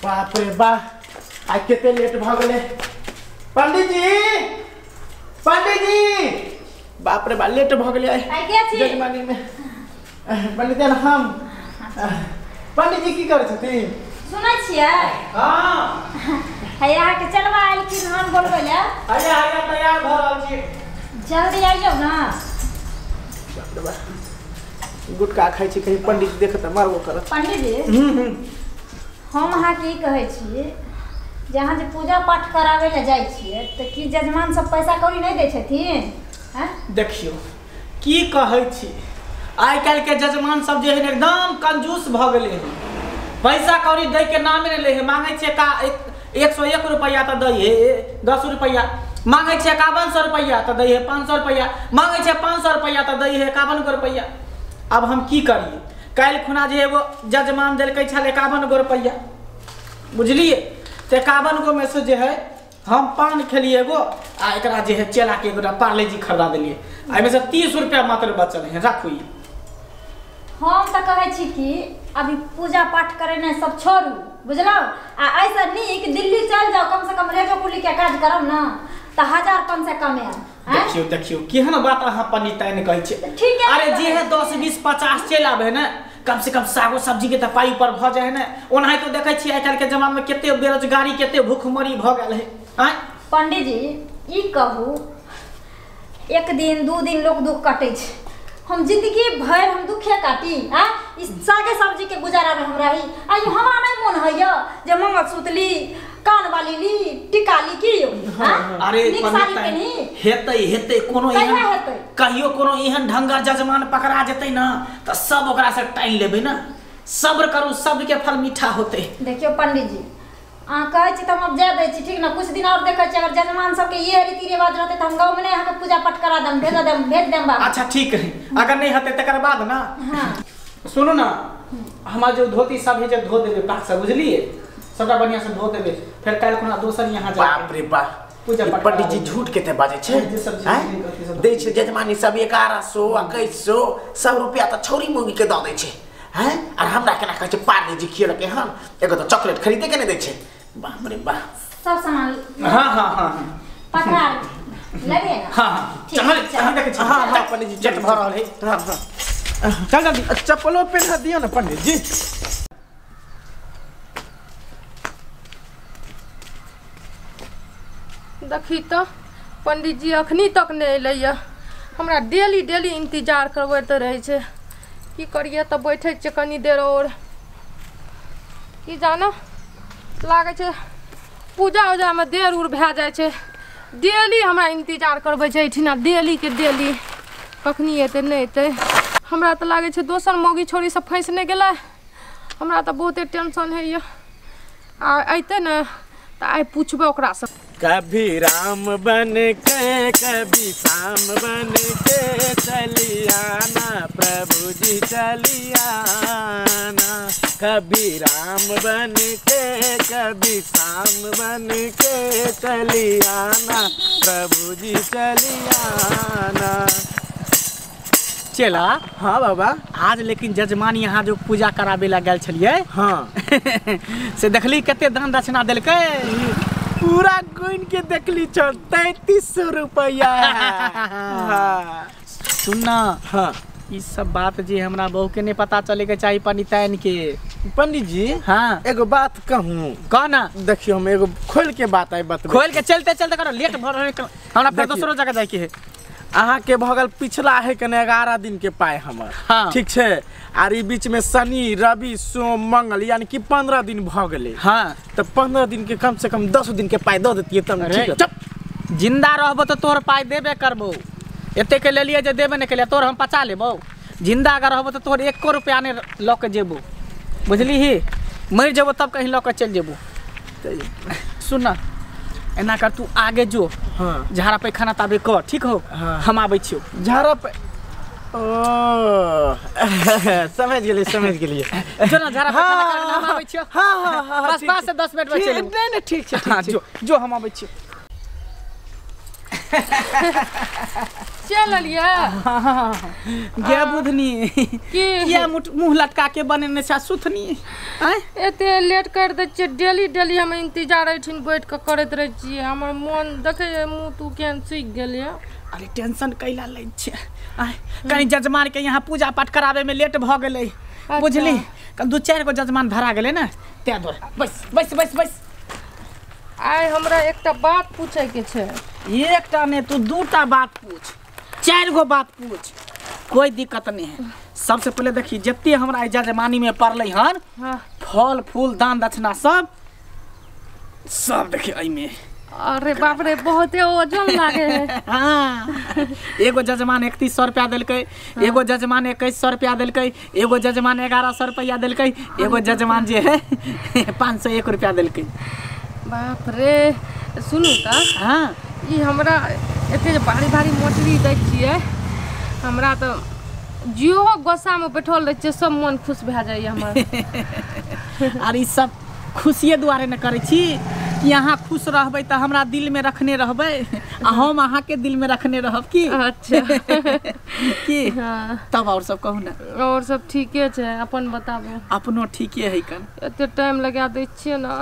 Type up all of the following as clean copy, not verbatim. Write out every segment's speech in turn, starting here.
बाप रे बा, आइ कते लेट भ गेलै। पंडित जी, पंडित जी, बाप रे बा लेट भ गेलै आइ। आइ के छी? जजमानी में पंडित जी हम। पंडित जी की करै छथिन? सुनै छियै? हां। है अहाँके चलबा आयल हन बोलबै ले। हैया हैया तैयार भ रहल छी, जल्दी आइयौ ना। बाप रे बा, गुटखा खाइ छी, कहीं पंडित जी देखत मारबो करत। पंडित जी हम अहाँके ई कहै छी जे अहाँ जे पूजा पाठ कराबै लए जाइ छियै तऽ की जजमान सब पैसा कौड़ी नहि दै छथिन? देखियौ की कहै छी, आइ काल्हि के जजमान सब जे है एकदम कंजूस भऽ गेलै हन। पैसा कौड़ी दै के नामे नहि लै है। मांगै छियै का 101 रुपैआ तऽ दै है 10 रुपैआ, मांगै छियै 5100 रुपैआ तऽ दै है 500 रुपैआ, मांगै छियै 500 रुपैआ तऽ दै है 51 गो रुपैआ। अब हम की करियै? काल्हि खुना जे एगो जजमान देलकै छल 51 गो रुपैआ, बुझलियै? तऽ 51 गो में से जे है हम पान खेलिए एगो, आ एकरा जे है चेला के एगोटा पार्ले जी खरीदा देलियै। एहिमे से 30 रुपया मात्र बचल है, राखू। हम तऽ कहै छी कि अभी पूजा पाठ करेनाइ सब छोड़ू, बुझलहुँ? आ एहिसँ नीक दिल्ली चलि जाउ, कम से कम रेजो कुली के काज करब ने तऽ 1000-500 कमायब। देखियौ देखियौ केहन बात अहाँ पंडिताइन कहै छियै। ठीक है, अरे जे है 10 20 50 चलि आबै है ने, कम से कम सागो सब्जी के तऽ पाइ ऊपर भऽ जाइ है ने। ओनाहितो देखै छियै आइ काल्हि के जमाना में कते बेरोजगारी कते भूखमरी भऽ गेल है। आँय पंडित जी ई कहू, एक दिन दू दिन लोग दुख कटै छै, हम जिंदगी भरि हम दुखे काटी? आ ई सागे सब्जी के गुजारा में हम रही? आ ई हमरा नहीं मन होइया जे मंगलसूत्र ली, कान वाली ली, टीका ली, की यौ? अरे हेतै हेतै कोनो एहन कहियो कोनो एहन ढंगर जजमान पकड़ा जेतै ना तऽ सब ओकरा से टाइन लेबै ना। सब्र करू, सब्र के फल मीठा होतै। देखियौ पंडित जी अहाँ कहै छी तऽ हम अब जाय दै छी, ठीक ना? कुछ दिन और देखै छी, अगर जजमान सबके ये रीति रिवाज रहतै तऽ हम गाँव में नहीं अहाँके पूजा पाठ करा देम, भेज देम, भेज देम बाबा। अच्छा ठीक है, अगर नहीं हेतै तकर बाद ना। हाँ। सुनू ना, हमार जो धोती सब है जे धो देबै पाक से, बुझलियै? सबटा बढ़िया से धो देबै, फेर काल्हि खुना दोसर यहाँ जा। बाप रे बाप, पूजा पाठ पंडित जी झूठ केते बाजै छै। दै छै जजमानी सब 1100 2100 सब रुपया तऽ छौरी मौगी के दऽ दै छै। हैं? और हमरा केना कहै छै पार्ले जी खियलकै हन, एगो तऽ चॉकलेट खरीदे के नहि दै छै। बाप रे बाप, सब सामान। हां हां हां पकड़ा लगे ना। हां हां चल चल देखै छी। हां हां पंडित जी चट भऽ रहल है। हां हां चल जल्दी, चप्पलो पहिना दियौ ने पंडित जी। देखी तऽ पंडित जी अखनी तक नहि अयलैया, हमरा डेली डेली इंतजार करबैत रहै छै। की करिए तऽ बैठै छियै कनी देर और, की जानो लागै छै पूजा उजामे देर उर भए जाइ छै। डेली हमरा इंतजार करबै छै एहिठिना, डेली के डेली कखनी एतै नहि एतै। हमरा तऽ लागै छै दोसर मौगी छोरी सब फँसि नहि गेलै, हमरा तऽ बहुते टेंशन होइए। आ अयतै ने तऽ आइ पुछबै ओकरासँ। कभी राम बन के कभी श्याम बन के चली आना प्रभु जी चली आना, कभी राम बन के कभी श्याम बन के चली आना प्रभु जी चली आना। चेला। हाँ बाबा। आज लेकिन जजमान यहाँ जो पूजा कराबे ला गेल छलियै, हाँ से देखली कते दान दक्षिणा देलकै, पूरा गुन के देखली चल 3300 रुपया। हाँ। सुनना, हाँ ई सब बात जे हमरा बहू के नहीं पता चले के चाहिए पंडिताइन के। पंडित जी हाँ एगो बात कहूँ? कह ना। देखियो हम एगो खोल के बात आई बतबै। खोल के चलते चलते करो, लेट भऽ रहल है हमरा, फेर दोसरो जगह जाय के है। अहाँ के भऽ गेल पिछला है कने 11 दिन के पाय हमर। हाँ। ठीक छै, आर ई बीच में शनि रवि सोम मंगल यानी कि 15 दिन भऽ गेलै। हाँ तऽ 15 दिन के कम से कम 10 दिन के पाय दऽ देतियै तब ठीक रहतै। जिंदा रहबो तऽ तोहर पाय देबे करबो, एते के लेलियै जे देबे नहि केलियै, तोहर हम पचा लेबौ। जिंदा अगर रहबो तऽ तोहर 1 रुपया नहि लऽ के जेबो, बुझलिही? मरि जेबो तब कहीं लऽ के चलि जेबो। सुन ना, एना कर तू आगे जो। हाँ। झाड़ा पैखाना ताबे कर, ठीक हो? हाँ। हम आबै छियौ। झाड़ा पे ओ समझ गेलियै, समझ गेलियै। जो ना झाड़ा पैखाना कर, हम आबै छियौ। हाँ हाँ हाँ, बस 5 से 10 मिनट में चलि। नहीं नहीं ठीक छै, ठीक छै, जो जो हम आबै छियौ। चल लिया गे बुधनी किया मुंह लटका के बनेने छै सुथनी। आय एते लेट कर दै छियै, डेली डेली हम इंतजार एठिन बैठ के करैत रहै छियै। हमर मन देखै मुंह तू केहन सुखि गेल। अरे टेंशन कैला लै छै। आय कहीं जजमान के यहाँ पूजा पाठ करावे में लेट भ गेलै बुझली। दू चारि गो जजमान धरा गेलै ने तै दुआरे। बस बस बस बस। आइ हमरा एकटा बात पूछे के छै। एकटा ने तू दूटा बात पूछ, चारि गो बात पूछ, कोई दिक्कत नहीं है। सबसे पहले देखी जते हमरा जजमानी में पड़लै हन फल फूल दान दक्षिणा सब सब देखी एहिमे। अरे बाप रे बहुते वजन लागे है। हाँ एगो जजमान 3100 रुपया देलकै, एगो जजमान 2100 रुपया देलकै, एगो जजमान 1100 रुपया देलकै, एगो जजमान जे है 501 रुपया देलकै। बाप रे सुनू त। हाँ ई हमरा एते जे भारी भारी मोटरी दै छियै, हमरा तऽ जियो गोसामे बैठल रहै छियै सब मन खुश भए जाइए हमर। आर ई सब खुशिये दुआरे ने करै छी कि अहाँ खुश रहबै तऽ हमरा दिलमे रखने रहबै आ हम अहाँके दिलमे रखने रहब की। अच्छा की। हाँ। तब और सब कहू ने। और सब ठीके छै, अपन बताबू। अपनो ठीके है कन। एते टाइम लगा दै छियै ने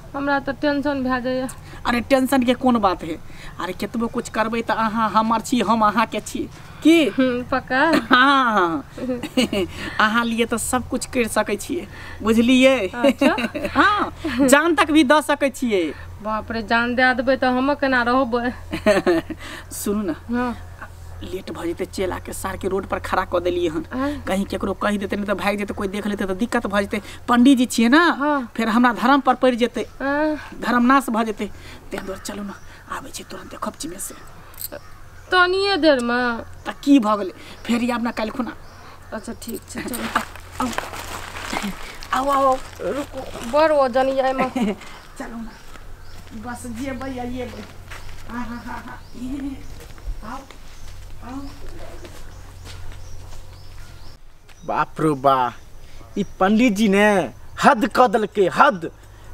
हमरा तऽ टेंशन भए जाइए। अरे टेंशन के कोन बात है। अरे केतबो कुछ करबै तऽ अहाँ हमर छी हम अहाँके छी की। पक्का। हाँ अहाँ लिए तऽ सब कुछ कर सकै छियै बुझलियै। अच्छा। हाँ जान तक भी दऽ सकै छियै। बाप रे जान दए देबै तऽ हम केना रहबै। सुनू ने। हाँ लेट भऽ जेतै, चेला के सार के रोड पर खड़ा कऽ देलियै हन, कहीं केकरो कहि देतै नहि तऽ भागि जेतै, कोई देख लेतै तऽ दिक्कत भऽ जेतै। पंडीजी छियै ने। हाँ। फेर हमरा धर्म पर पड़ि जेतै, धर्मनाश भऽ जेतै। ताहि दुआरे चलू ने आबै छी तुरन्ते खपची में से। तनिए देरमे तऽ की भऽ गेलै फेर आब ने काल्हि खुना। अच्छा ठीक छै चलू। आउ आउ आउ रुकू बड़ वजन यऽ एहिमे। चलू ने बस जेबै आ एबै। हाँ हाँ हाँ हाँ आउ आउ। बाप रो बा ई पंडित जी ने हद कऽ देलकै हद।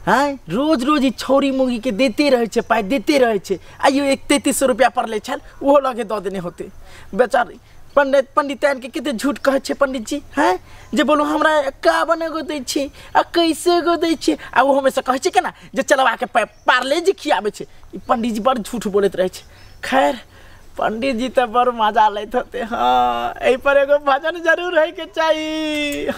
हैं रोज रोज ई छौरी मुगी के देते रहै छै, पाइ देते रहै छै। आइयो एक 3300 रुपया पड़लै छल ओहो लगे दऽ देने होते बेचारी। पंडित पंडिताइन के कते झूठ कहै छै पंडित जी। हैं जे बोलू हमरा 51 गो दै छी आ कैसे गो दै छी आ ओहोमे से कहै छै केना जे चलवा के पार्ले जी खियाबै छै। ई पंडित जी बड़ झूठ बोलैत रहै छै। खैर पंडित जी तऽ बड़ मजा लैत होते। हाँ एहि पर एगो भजन जरूर है के चाही।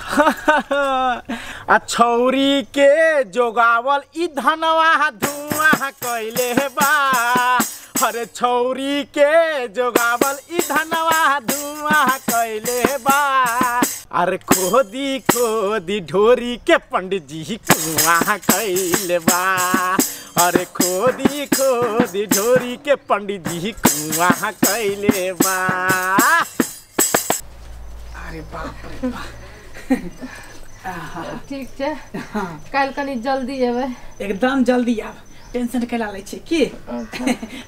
आ छौरी के जोगावल ई धनवा धुआं कैले बा। अरे छौरी के जोगावल ई धनवा धुआं कैले बा। अरे खोदी खोदी ढोरी के पंडित जी कुआं कैले बा। अरे खोदी खोदी ढोरी के पंडित जी कुआं कैले बा। अरे बाप रे बाप। ठीक छै काल्हि कनी जल्दी एबै। एकदम जल्दी आब, टेंशन कैला लै छी की।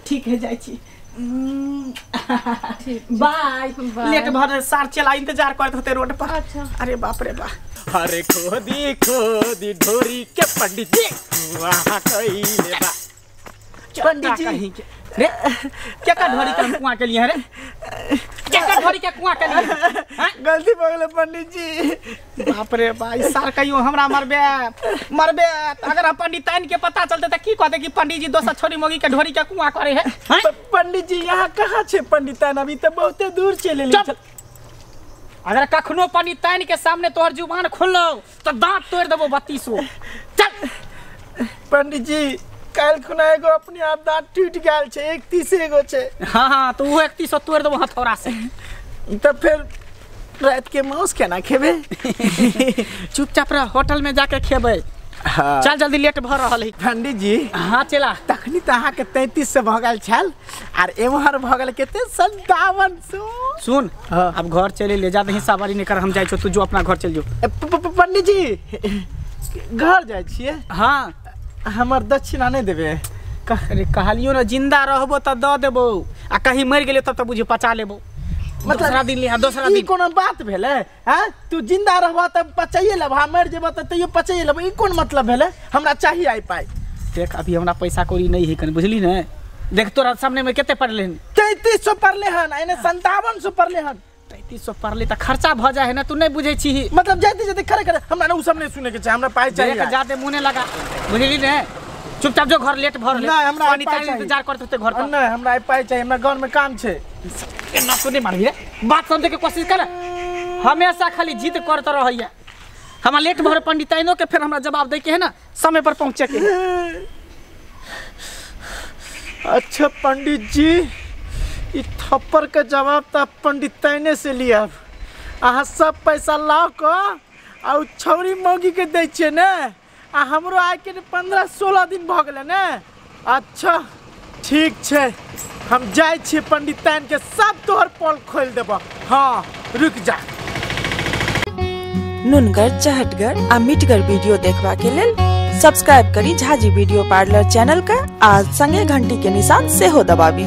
ठीक है जाइ छी। बाय। लेट भर सार चला इंतजार करत होते रोड पर। अच्छा। अरे बाप रे बाप। अरे खोदी खोदी ढोरी के पंडित जी कुआं कैले बा। पंडित जी रे क्या का ढोरी के कुआं के लिए रे, क्या का ढोरी के कुआं के लिए? गलती भऽ गेलै पंडित जी। बाप रे बा ई सार कहियो हमरा मरबे मरबे। अगर हम पंडिताइन के पता चलते त की कहते कि पंडित जी दोसर छोरी मोगी के ढोरी के कुआं करे है। पंडित जी यहाँ कहाँ छै पंडिताइन? अभी त बहुते दूर चलि गेलै। अगर कखनो पंडिताइन के सामने तोहर जुबान खुललो त दांत तोड़ देबो 32। चल पंडित जी काल्हि खुना एगो अपने आप दांत टूटि गेल छै, 31 गो छै। हाँ हाँ तो वो 31 तोड़ देबो हथौड़ा से। तब फिर रात के मांस केना खेबै? चुपचाप रह, होटल में जाके खेबै। हाँ। चल जल्दी लेट भऽ रहल है। पंडित जी। हाँ चला। तखनी तऽ अहाँके 3300 भऽ गेल छल आर एम्हर भऽ गेल कते 5700। सुन। हाँ। अब घर चले ले, ज्यादा हिस्साबारी नहीं कर, हम जाइ छौ, तू जो अपना घर चल जो। पंडित जी घर जाइ छियै? हाँ। हमर दक्षिणा नहीं देबै? अरे कहलियो ना जिंदा रहबो तऽ दऽ देबो आ कहीं मरि गेलियो तब तऽ बुझियो पचा लेबो। मतलब दोसरा दिन लिहा, दोसरा दिन। ई कोनो बात भेलै? हैं तू जिंदा रहबा तऽ पचाइए लेबह, मरि जेबह तऽ तैयो पचाइए लेबह, ई कोन मतलब भेलै? हमरा चाही आइ पाइ। देख अभी हमरा पैसा कौड़ी नहीं है कन, बुझली ने? देख तोरा सामने में कते पड़ले हन? 3300 पड़ले हन, एने 5700 पड़ले हन। 3300 पड़ले त खर्चा भ जाए है ना, तू नहीं बुझै छी। मतलब जाते जाते खरे खरे हमरा ना उ सब नहीं सुने के चाही, हमरा पाई चाहिए। देख जाते मुने लगा, बुझली ने? चुपचाप जो घर लेट भर ले। नहीं, हमरा पानी पाई तानी चाहिए। इंतजार करते होते घर पर। नहीं, हमरा पाई चाहिए, हमरा घर में काम छे। एना तू नहीं मारबी रे, बात समझे के कोशिश कर। हमेशा खाली जिद करते रहैया। हमरा लेट भर पंडिताइनो के फिर हमरा जवाब दे के है ना, समय पर पहुंचे के। अच्छा पंडित जी, ई थप्पड़ के जवाब त पंडिताइने से लिया। अहाँ सब पैसा लाओ क आ उ छौरी मौगी के दै छियै ने, आ हमरो आइ के 15-16 दिन भ गेलै ने। अच्छा ठीक छै, हम जाइ छियै पंडिताइन के सब तोहर पोल खोलि देबऽ। हाँ रुक जा। नुनगर, चहटगर आ मिठगर वीडियो देखबा के लेल सब्सक्राइब करी झाजी वीडियो पार्लर चैनल के आ संगे घंटी के निशान सेहो दबाबी।